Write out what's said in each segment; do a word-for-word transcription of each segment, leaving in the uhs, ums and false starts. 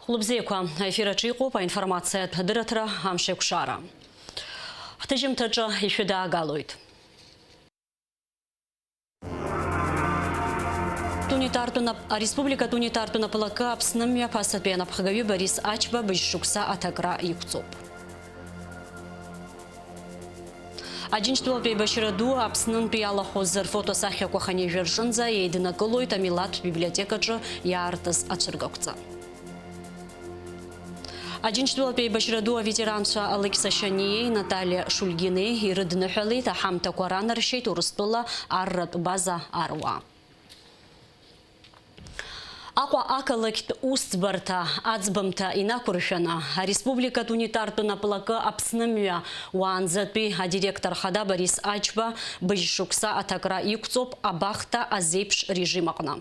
Хәлыбзиақәа, аефир аҿы иҟоуп аинформациатә дырраҭара Амшеикәшара. Ҳҭыжьымҭаҿы ишәыдаагалоит. Унитартә нап-, ареспубликатә унитартә наплакы Аԥсны мҩа ԥасатәи анапхгаҩы Борис Ачба быжь шықәса аҭакра иқәҵоуп. Аџьынџьтәылатә еибашьра ду Аԥснынтәи иалахәыз рфотосахьақәа хынҩажәа рҿынӡа еиднакылоит амилаҭтә библиотекаҿы иаартыз ацәыргақәҵа. Аџьынџьтәылатә еибашьра ду аветеранцәа Алықьса Шаниеи Наталиа Шульгинеи ирыдныҳәалеит, аҳамҭақәа ранаршьеит Урыстәыла арратә база аруаа. Аҟәа ақалақьтә усӡбарҭа аӡбамҭа инақәыршәаны, ареспубликатә унитартә наплакы Аԥсны мҩа уаанӡатәи адиректор хада Борис Ачба быжь шықәса аҭакра иқәҵоуп абахҭа азеиԥш режим аҟны.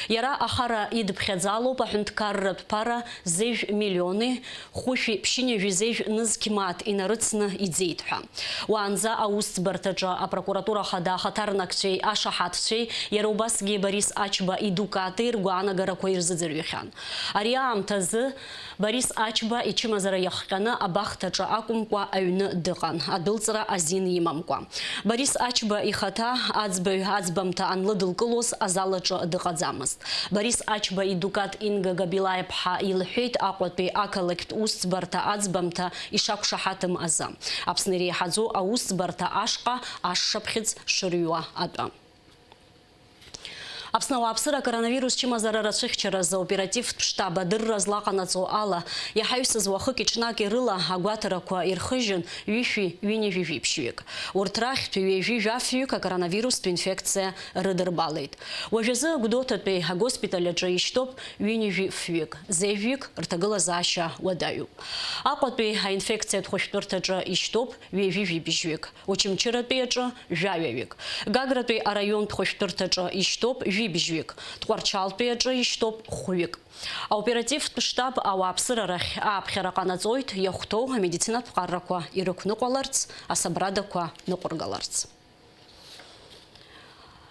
Иара ахара идыԥхьаӡалоуп аҳәынҭқарратә ԥара зежә миллиони хәышәи ԥшьынҩажәи зежә нызқь мааҭ инарыцны иӡеит ҳәа. Уаанӡа аусӡбарҭаҿы апрокуратура хада ахаҭарнакцәеи ашаҳаҭцәеи иара убасгьы Борис Ачба идукати ргәаанагарақәа ирзыӡырҩхьан. Ари аамҭазы Борис Ачба ичымазара иахҟьаны абахҭаҿы акәымкәа аҩны дыҟан, адәылҵра азин имамкәа. Борис Ачба ихаҭа аӡбаҩ аӡбамҭа анлыдылкылоз азал аҿы дыҟаӡамызт. Борис Ачба идукат Инга Габилаиаԥҳа илҳәеит Аҟәатәи ақалақьтә усӡбарҭа аӡбамҭа ишақәшаҳаҭым азы, Аԥсны иреиҳаӡоу аусӡбарҭа ашҟа ашшаԥхьыӡ шырҩуа атәы. Аԥсны ауааԥсыра акоронавирус чымазара рацәыхьчаразы аоперативтә штаб адырра злаҟанаҵо ала, иаҳаҩсыз уахыки-ҽнаки рыла агәаҭарақәа ирхыжьын, ҩышәи ҩынҩажәи жәиԥшьҩык. Урҭ рахьтә ҩажәи жәафҩык акоронавирустә инфекциа рыдырбалеит. Уажәазы Гәдоуҭатәи агоспиталь аҿы ишьҭоуп ҩынҩажәи фҩык, зежәҩык рҭагылазаашьа уадаҩуп. Аҟәатәи аинфекциатә хәышәтәырҭаҿы ишьҭоуп ҩажәи жәибжьҩык, Очамчыратәи аҿы жәаҩаҩык, Гагратәи араионтә хәышәтәырҭаҿы ишьҭоуп жәибжьҩык, Тҟәарчалтәи аҿы ишьҭоуп хәҩык. Аоперативтә штаб ауааԥсыра рахь ааԥхьара ҟанаҵоит, иахәҭоу амедицинатә ԥҟаррақәа ирықәныҟәаларц, асабрадақәа ныҟәыргаларц.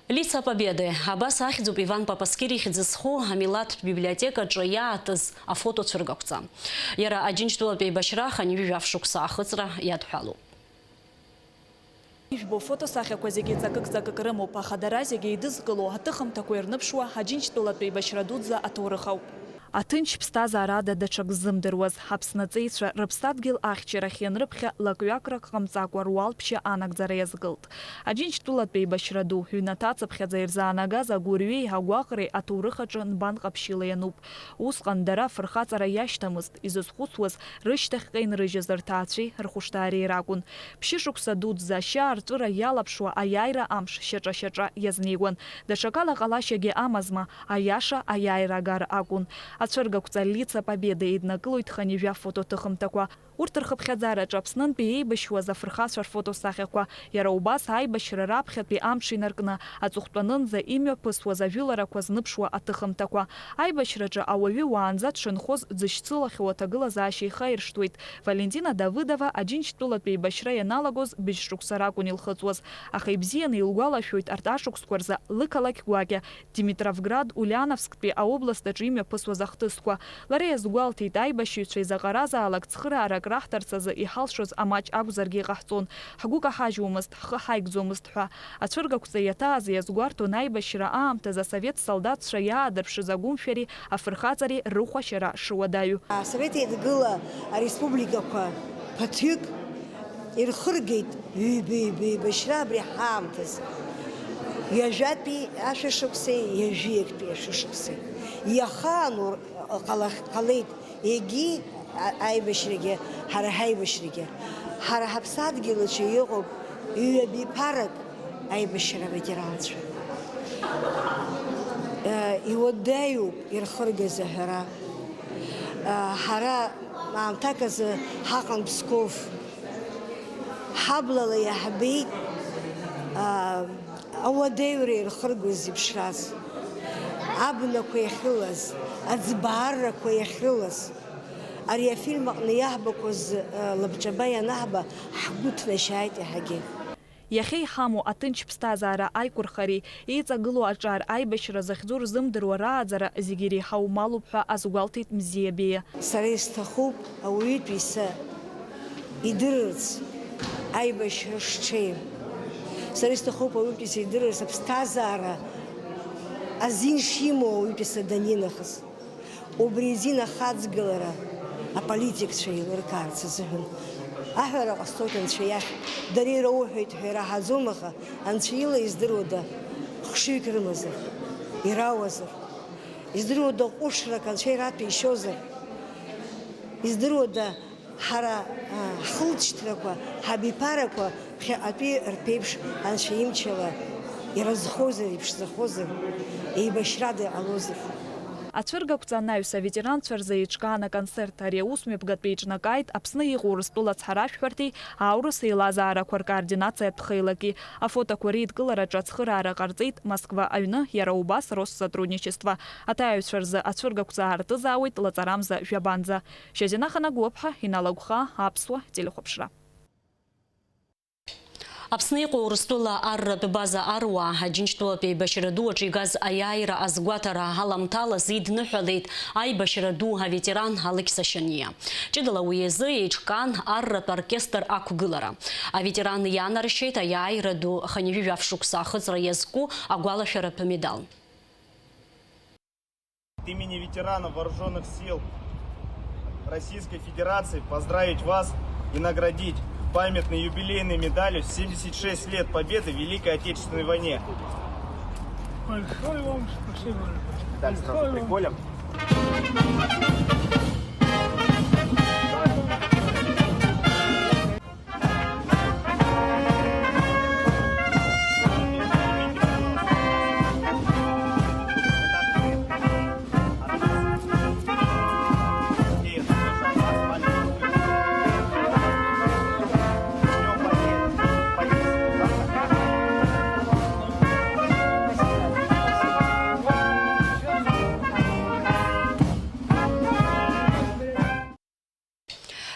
Лица Победы, абас ахьӡуп Иван Папаскир ихьӡ зху амилаҭтә библиотекаҿы иаатыз афотоцәыргақәҵа. Иара Аџьынџьтәылатә еибашьра хынҩажәи жәаф шықәса ахыҵра иадҳәалоуп. Ижәбо фотосахьақәа зегьы ҵакык-ҵакык рымоуп, аха дара зегьы еидызкыло аҭыхымҭақәа ирныԥшуа Аџьынџьтәылатә еибашьра дуӡӡа аҭоурых ауп. Аҭынч ԥсҭазаарада даҽак ззымдыруаз, Аԥсны аҵеицәа рыԥсадгьыл ахьчарахь ианрыԥхьа лакҩакрак ҟамҵакәа руалԥшьа анагӡара иазгылт. Аџьынџьтәылатә еибашьра ду, ҩнаҭацыԥхьаӡа ирзаанагаз агәырҩеи агәаҟреи аҭоурых аҿы нбан ҟаԥшьыла иануп. Усҟан дара афырхаҵара иашьҭамызт, изызхәыцуаз рышьҭахьҟа инрыжьыз рҭаацәеи рхәышҭаареи ракәын. Ԥшьышықәса дуӡӡа ашьа арҵәыра иалаԥшуа аиааира амш шьаҿа-шьаҿа иазнеиуан. Даҽакала ҟалашьагьы амазма, аиаша аиааира агара акәын. Ацәыргақәҵа Лица Победы еиднакылоит хынҩажәа фотоҭыхымҭақәа. Урҭ рхыԥхьаӡараҿы Аԥснынтәи еибашьуаз афырхацәа рфотосахьақәа, иара убас аибашьра раԥхьатәи амш инаркны аҵыхәтәанынӡа имҩаԥысуаз ажәыларақәа зныԥшуа аҭыхымҭақәа. Аибашьраҿы ауаҩы уаанӡа дшынхоз дзышьцылахьоу аҭагылазаашьа ихаиршҭуеит. Валентина Давыдова Аџьынџьтәылатә еибашьра ианалагоз быжь шықәса ракәын илхыҵуаз, аха ибзианы илгәалашәоит арҭ ашықәсқәа рзы лықалақь гәакьа Димитровград, Ульяновсктәи аобласт аҿы имҩаԥысуаз ахҭысқәа. Лара иазгәалҭеит, аибашьыҩцәа изаҟаразаалак цхыраарак раҳҭарц азы иҳалшоз амаҷ акәзаргьы иҟаҳҵон, ҳгәы каҳажьуамызт, ҳхы ҳаигӡомызт ҳәа. Ацәыргақәҵа иаҭааз иазгәарҭон аибашьра аамҭазы асовет солдатцәа иаадырԥшыз агәымшәареи афырхаҵареи рыхәашьара шуадаҩу. Асовет Еидгыла ареспубликақәа ԥыҭҩык ирхыргеит ҩба-ҩба еибашьра абри ҳаамҭазы. Ҩажәатәи ашәышықәсеи ҩажәи актәи ашәышықәсеи. Иахаану р-, ҟалах-, ҟалеит егьи а-, аибашьрагьы, ҳара ҳаибашьрагьы. Ҳара ҳаԥсадгьыл аҿы иҟоуп ҩаби ԥарак аибашьра аветеранцәа. Э, иуадаҩуп ирхыргаз аҳәара. Э, ҳара аамҭак азы ҳаҟан Псков. Ҳаблала иаҳбеит, аа, ауадаҩра ирхыргоз зеиԥшраз, абнақәа иахьылаз, аӡбааррақәа иахьрылаз. Ари афильм аҟны иаҳбақәаз, аа, лабҿаба ианаҳба, ҳгәы ҭнашьааит иаҳагьы. Иахьа иҳамоу аҭынч ԥсҭазаара аиқәырхареи еиҵагылоу аҿар аибашьра захьӡу рзымдыруа рааӡара зегьы иреиҳау малуп ҳәа азгәалҭеит Мзиа Беиа. Сара исҭахуп ауаҩытәыҩса идырырц аибашьра шҽеим. Сара исҭахуп ауаҩытәыҩса идырырц аԥсҭазаара азин шимоу ауаҩытәыҩса данинахыс. Убри азин ахаҵгылара аполитикцәа еилыркаарц азыҳәан аҳәара ҟасҵоит Анцәа иахь, дара ироуҳәеит ҳәа ираҳаӡом, аха Анцәа ила издыруада хшыҩк рымазар, ирауазар, издыруада ҟәышрак Анцәа иратәеишьозар, издыруада ҳара, а, ҳхылҵшьҭрақәа, ҳабиԥарақәа ԥхьаҟатәи рԥеиԥш Анцәа имчала ирызхозар, иԥшӡахозар, еибашьрада иҟалозар. Ацәыргақәҵа анаҩс аветеранцәа рзы еиҿкаан аконцерт. Ари аус мҩаԥгатәы еиҿнакааит Аԥсны иҟоу Урыстәыла ацҳаражәҳәарҭеи аурыс еилазаарақәа ркоординациатә хеилаки. Афотоқәа реидкылараҿы ацхыраара ҟарҵеит Москва аҩны, иара убас Россотрудничество. Аҭааҩцәа рзы ацәыргақәҵа аартызаауеит лаҵарамза жәабанӡа. Шьазина Ханагәыԥҳа, Инал Агәхаа, Аԥсуа телехәаԥшра. Аԥсны иҟоу Урыстәыла арратә база аруаа Аџьынџьтәылатә еибашьра ду аҿы игаз аиааира азгәаҭара аламҭалаз идныҳәалеит аибашьра ду аветеран Алықьса Шьаниа. Ҷыдала уи азы еиҿкаан арратә оркестр ақәгылара. Аветеран ианаршьеит аиааира ду хынҩажәи жәаф шықәса ахыҵра иазку агәалашәаратә медал. От имени ветеранов Вооружённых сил Российской Федерации поздравить вас и наградить памятной юбилейной медалью «семьдесят шесть лет Победы в Великой Отечественной войне». Большое вам спасибо. Так, сразу приколем.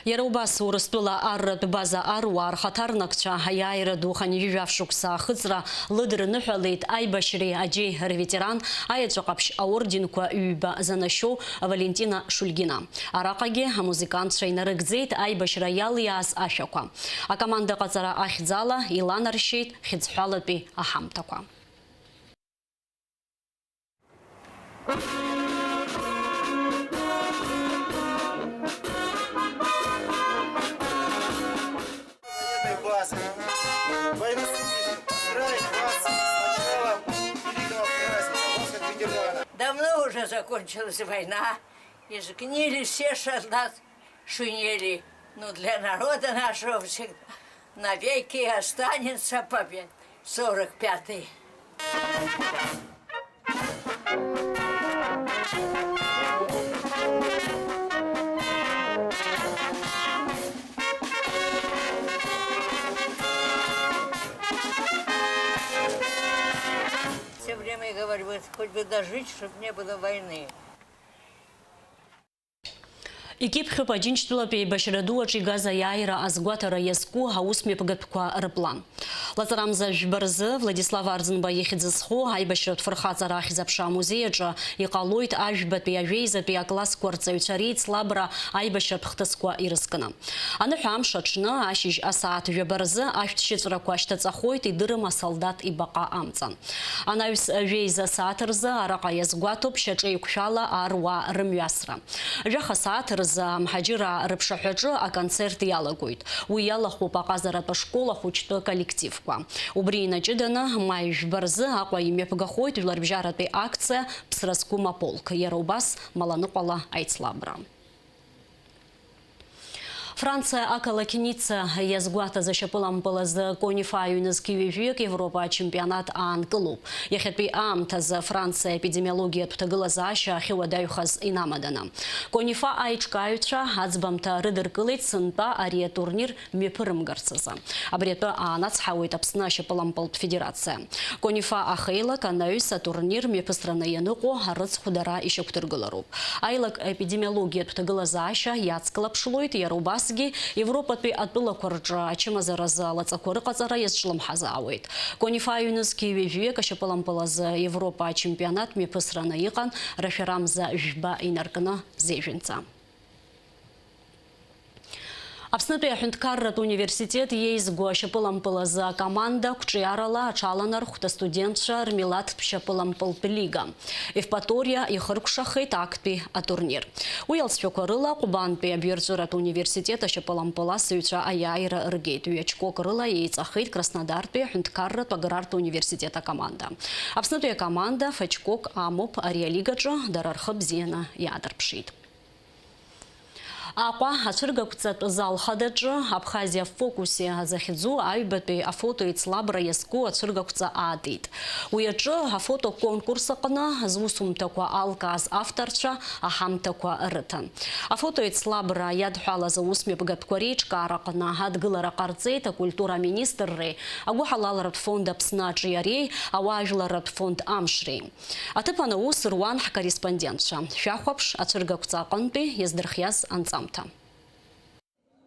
Иара убас Урыстәыла арратә база аруаа рхаҭарнакцәа аиааира ду хынҩажәи жәаф шықәса ахыҵра лыдырныҳәалеит аибашьреи аџьеи рветеран аеҵәа ҟаԥшь аорденқәа ҩба занашьоу Валентина Шульгина. Араҟагьы амузыкантцәа инарыгӡеит аибашьра иалиааз ашәақәа. Акомандаҟаҵара ахьӡала иланаршьеит хьыӡҳәалатәи аҳамҭақәа. Военной базы. Военнослужащих поздравить вас с началом великого праздника, вас как ветерана. Давно уже закончилась война, и сгнили все шанасы. Шинели, но для народа нашего всегда навеки останется победа. Сорок пятый. Все время говорю, вот хоть бы дожить, чтоб не было войны. Икьыԥхьуп Аџьынџьтәылатәи еибашьра ду аҿы игаз аиааира азгәаҭара иазку аусмҩаԥгатәқәа рыплан. Лаҵарамза жәба рзы Владислав Арӡынба ихьӡ зху аибашьратә фырхаҵара ахьӡ-аԥша амузеи аҿы иҟалоит ажәбатәи, ажәеизатәи аклассқәа рҵаҩцәа реицлабра аибашьратә хҭысқәа ирызкны. Аныҳәа амш аҽны, ашьыжь асааҭ жәаба рзы ашәҭшьыҵәрақәа шьҭаҵахоит идырым асолдаҭ ибаҟа амҵан. Анаҩс жәеиза сааҭ рзы араҟа иазгәаҭоуп шьаҿеиқәшәала аруаа рымҩасра. Жәаха сааҭ рзы амҳаџьыраа рыԥшаҳәаҿы аконцерт иалагоит. Уи иалахәуп аҟазаратә ашкол ахәыҷтәы коллективқәа. Убри инаҷыданы, маи жәба рзы Аҟәа имҩаԥгахоит жәларбжьаратәи акциа Ԥсра зқәым аполк, иара убас Маланыҟәала аицлабра. Франциа ақалақь Ницца иазгәаҭаз ашьапылампыл азы Конифа аҩнызқь ҩажәиак Европа ачемпионат аанкылоуп. Иахьатәи аамҭазы Франциа аепидемиологиатә ҭагылазаашьа ахьыуадаҩхаз инамаданы. Конифа аиҿкааҩцәа аӡбамҭа рыдыркылеит сынтәа ари атурнир мҩаԥырымгарц азы. Абри атәы аанацҳауеит Аԥсны ашьапылампылтә федерациа. Конифа ахеилак анаҩс атурнир мҩаԥысраны ианыҟоу арыцхә дара ишьақәдыргылароуп. Аилак епидемиологиатә ҭагылазаашьа иацклаԥшлоит, иара убасгьы Европатәи атәылақәа рҿы ачымазаразы алаҵақәа рыҟаҵара иазҿлымҳазаауеит. Конифа аҩнызқь ҩажәиҩык ашьапылампыл азы Европа ачемпионат мҩаԥысраны иҟан, рашәарамза жәба инаркны зежәынҵа. Аԥснытәи аҳәынҭқарратә университет иеизго ашьапылампыл азы акоманда қәҿиарала аҽаланархәт астудентцәа рмилаҭтә шьапылампылтә лига. Евпаториа ихыркәшахеит актәи атурнир. Уи алҵшәақәа рыла, Ҟәбантәи абҩарҵәыратә университет ашьапылампыл асыҩцәа аиааира ргеит, ҩ-очкок рыла еиҵахеит Краснодартәи аҳәынҭқарратә аграртә университет акоманда. Аԥснытәи акоманда ф-очкок амоуп ари алигаҿы, дара рхы бзианы иаадырԥшит. Аҟәа ацәыргақәҵатә зал хадаҿы Абхазиа в фокусе захьӡу аҩбатәи афотоеицлабра иазку ацәыргақәҵа аатит. Уи аҿы афотоконкурс аҟны зусумҭақәа алкааз авторцәа аҳамҭақәа рыҭан. Афотоеицлабра иадҳәалаз аусмҩаԥгатәқәа реиҿкаараҟны адгылара ҟарҵеит акультура аминистрреи агәыҳалалратә фонд Аԥсны аҿиареи ауаажәларратә фонд Амшреи. Аҭыԥан аус руан ҳкорреспондентцәа. Шәахәаԥш ацәыргақәҵа аҟынтәи иаздырхиаз анҵамҭа.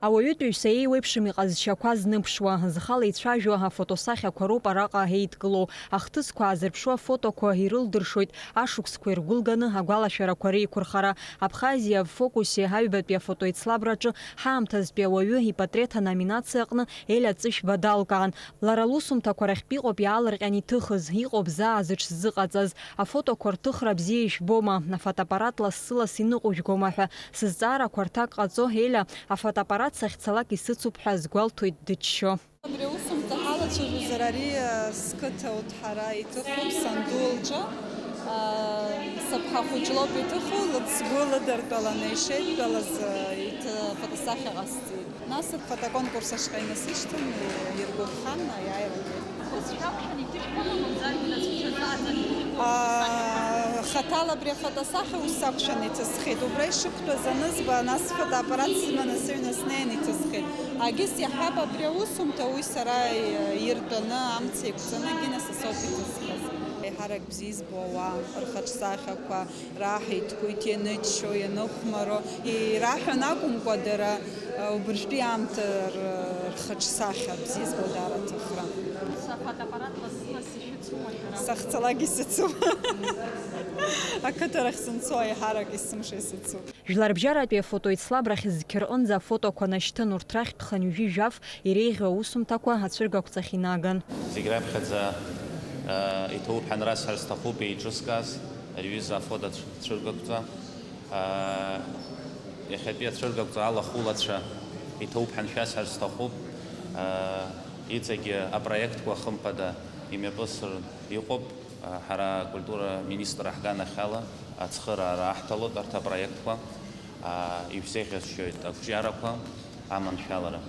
Ауаҩытәыҩса еиуеиԥшым иҟазшьақәа зныԥшуа, зхала ицәажәо афотосахьақәа роуп араҟа еидкылоу. Ахҭысқәа аазырԥшуа афотоқәа ирылдыршоит ашықәсқәа иргәылганы агәалашәарақәа реиқәырхара. Абхазиа в фокусе аҩбатәи афотоеицлабраҿы ҳаамҭазтәи ауаҩы ипатреҭ аноминациа аҟны Еля Ҵышәба далкаан. Лара лусумҭақәа рахьтә иҟоуп иаалырҟьан иҭыхыз, иҟоуп заа зыҽзыҟаҵаз. Афотоқәа рҭыхра бзиа ижәбома, афотоаппарат лассы-ласс иныҟәыжәгома ҳәа сызҵаарақәа рҭак ҟаҵо, Еля, афотоаппарат сахьцалак исыцуп ҳәа азгәалҭоит дыччо. Абри аусумҭа ҳалацәажәозар, ари, а, сқыҭа ауп ҳара, иҭыхуп санду лҿы. А, сыԥҳа хәыҷ лоуп иҭыху, лыд-, сгәы лыдыртәаланы ишеидтәалаз, а, иҭ-, афотосахьа ҟасҵеит. Нас афотоконкурс ашҟа инасышьҭын, иргәаԥхан, аиааира геит. Ус шәақәшәан иҭышәҳәома, мамзаргьы нас шәазааӡан? Аа, хаҭала абри афотосахьа ус сакәшан иҭысхит. Убра ишықәтәаз анызба, нас фотоаппарат сыманы сыҩны снеин иҭысхит. Агьыс иаҳҳәап, абри аусумҭа уи сара иртәаны амца еиқәҵаны Гиннес асоуп иҭысхыз. Еиҳарак бзиа избо ауаа рхаҿсахьақәа, раҳиҭгоит ианыччо, ианыхәмаро. Ираҳәон акәымкәа, дара, а, убыржәтәи аамҭа р-, рхаҿсахьа бзиа збо даара аҭыхра. Сафотоаппарат лассы-лассы ишәыцума шәара? Сахьцалак исыцуп. Ақыҭарахь сынцо аиҳарак есымша исыцуп. Жәларбжьаратәи афотоеицлабрахь зқьы рҟынӡа афотоқәа нашьҭын, урҭ рахьтә хынҩажәи жәаф иреиӷьу аусумҭақәа ацәыргақәҵахь инаган. Зегь раԥхьаӡа, а, иҭоуп ҳәа расҳәар сҭахуп еиҿызкааз, ари аҩыза афотоцәыргақәҵа. Аа, иахьатәи ацәыргақәҵа алахәылацәа иҭоуп ҳәа шәасҳәар сҭахуп. Аа, иҵегьы апроектқәа хымԥада имҩаԥысыр иҟоуп. Аа, ҳара акультура министр аҳганахьала ацхыраара аҳҭалоит арҭ апроектқәа. Аа, ишәзеиӷьасшьоит ақәҿиарақәа, аманшәалара.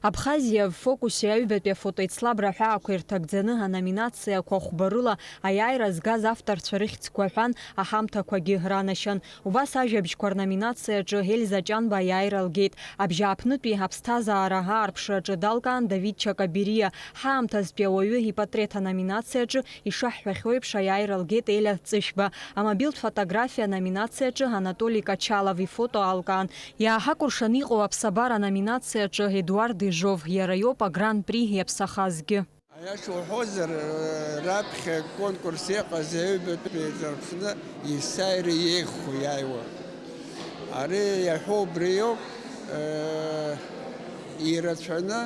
Абхазиа в фокусе аҩбатәи афотоеицлабра аҳәаақәа ирҭагӡаны аноминациақәа хәба рыла аиааира згаз авторцәа рыхьӡқәа аҳәан, аҳамҭақәагьы ранашьан. Убас ажәабжьқәа рноминациаҿы Ельза Ҷанба аиааира лгеит. Абжьааԥнытәи аԥсҭазаара аарԥшраҿы далкаан Давид Чакабериа. Ҳаамҭазтәи ауаҩы ипатреҭ аноминациаҿы, ишаҳҳәахьоу еиԥш, аиааира лгеит Еля Ҵышәба. Амобилтә фотографиа аноминациаҿы Анатоли Качалов ифото алкаан. Иааҳакәыршан иҟоу аԥсабара аноминациаҿы Едуард Ежов, иара иоуп агран-при иаԥсахазгьы. Аиаша уҳәозар, раԥхьа конкурс иҟаз аҩбатәи еиҿырԥшны есааира еиӷьхо иааиуа. Ари иаҳәо убриоуп, ирацәаны,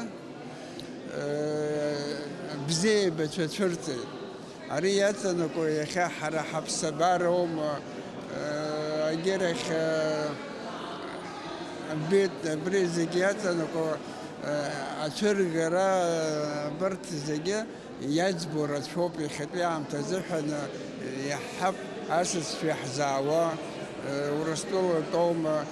бзиа еибацәа цәырҵеит. Ари иаҵанакуа иахьа ҳара ҳаԥсабароума, агьырахь, абит, абри зегь иаҵанакуа, ацәыргара, абарҭ зегьы иаӡбо рацәоуп, иахьатәи аамҭа азыҳәан иаҳҳәап, асасцәа иаҳзаауа, Урыстәыла атәоума,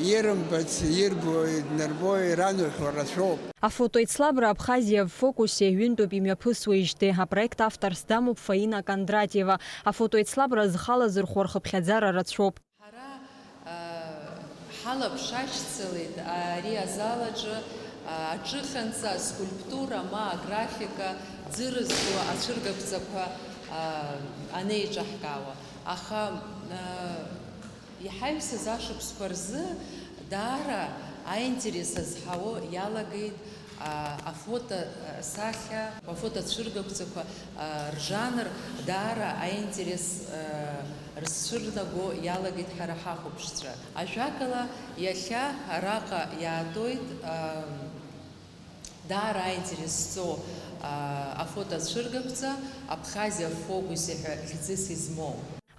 ирымбац, ирбо, иднарбо, ираныҳәо рацәоуп. Афотоеицлабра Абхазиа в фокусе ҩынтәуп имҩаԥысуеижьҭеи. Апроект авторс дамоуп Фаина Кондратьева. Афотоеицлабра зхы алазырхәо рхыԥхьаӡара рацәоуп. Ҳара, а, ҳалаԥш ашьцылеит ари азал аҿы, а, аҿыхьанца, аскульптура ма аграфика ӡырызго ацәыргақәҵақәа, а, анеиҿаҳкаауа. Аха, а, иҳаҩсыз ашықәсқәа рзы даара Аинтерес азҳауо иалагеит, а, афото, а, сахьа, афото цәыргақәҵақәа, а, ржанр даара аинтерес, а, рзцәырнаго иалагеит ҳара ҳахәаԥшцәа. Ажәакала, иахьа араҟа иаатуеит, а, даара аинтерес зҵоу, а, афото цәыргақәҵа, Абхазиа в фокусе ҳәа хьӡыс измоу.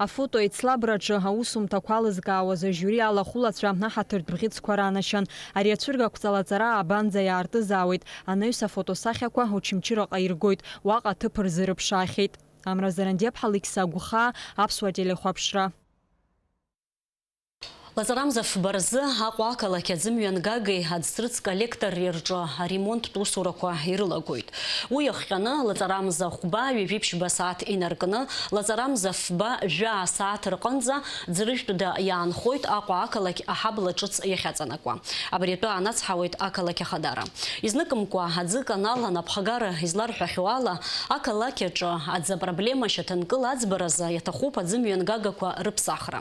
Афото еицлабраҿы аусумҭақәа алызкаауаз ажиури алахәылацәа аҳаҭыртә бӷьыцқәа ранашьан. Ари ацәыргақәҵала аҵара аабанӡа иаартызаауеит. Анаҩс афотосахьақәа Очамчыраҟа иргоит, уаҟа аҭыԥ рзырыԥшаахьеит. Амра Зарандиаԥҳа, Алықьса Агәхаа, Аԥсуа телехәаԥшра. Лаҵарамза фба рзы Аҟәа ақалақь аӡымҩангагеи аӡсрыц коллектори рҿы аремонттә усурақәа ирылагоит. Уи иахҟьаны, лаҵарамза хәба ҩажәи ԥшьба сааҭ инаркны, лаҵарамза фба жәаа сааҭ рҟынӡа Ӡырыжәтәда иаанхоит Аҟәа ақалақь аҳабла ҿыц иахьаҵанакуа. Абри атәы аанацҳауеит ақалақь ахадара. Изныкымкәа аӡы канал анапхгара изларҳәахьоу ала, ақалақь аҿы аӡы апроблема шьаҭанкыла аӡбаразы иаҭахуп аӡымҩангагақәа рыԥсахра.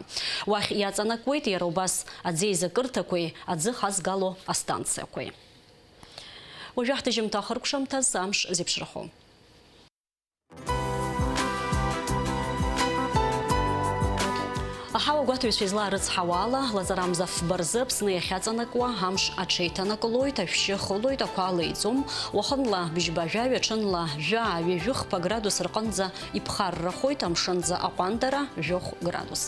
Уахь иаҵанакуеит иара убас аӡеизакырҭақәеи аӡы хазгало астанциақәеи. Уажәы ҳҭыжьымҭа ахыркәшамҭаз амш зеиԥшрахо. Аҳауа гәаҭаҩцәа излаарыцҳауа ала, лаҵарамза фба рзы Аԥсны иахьаҵанакуа амш аҽеиҭанакылоит, ашәшьы хылоит, ақәа леиӡом, уахынла быжьба жәаҩа, ҽынла жәаа, ҩажәи хԥа градус рҟынӡа иԥхаррахоит, амшынӡы аҟәандара жәохә градус.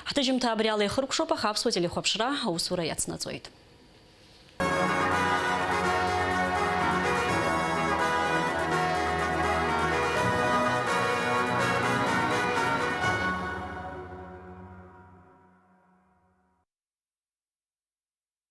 Ҳҭыжьымҭа абри ала ихыркәшоуп, аха Аԥсуа телехәаԥшра аусура иацнаҵоит.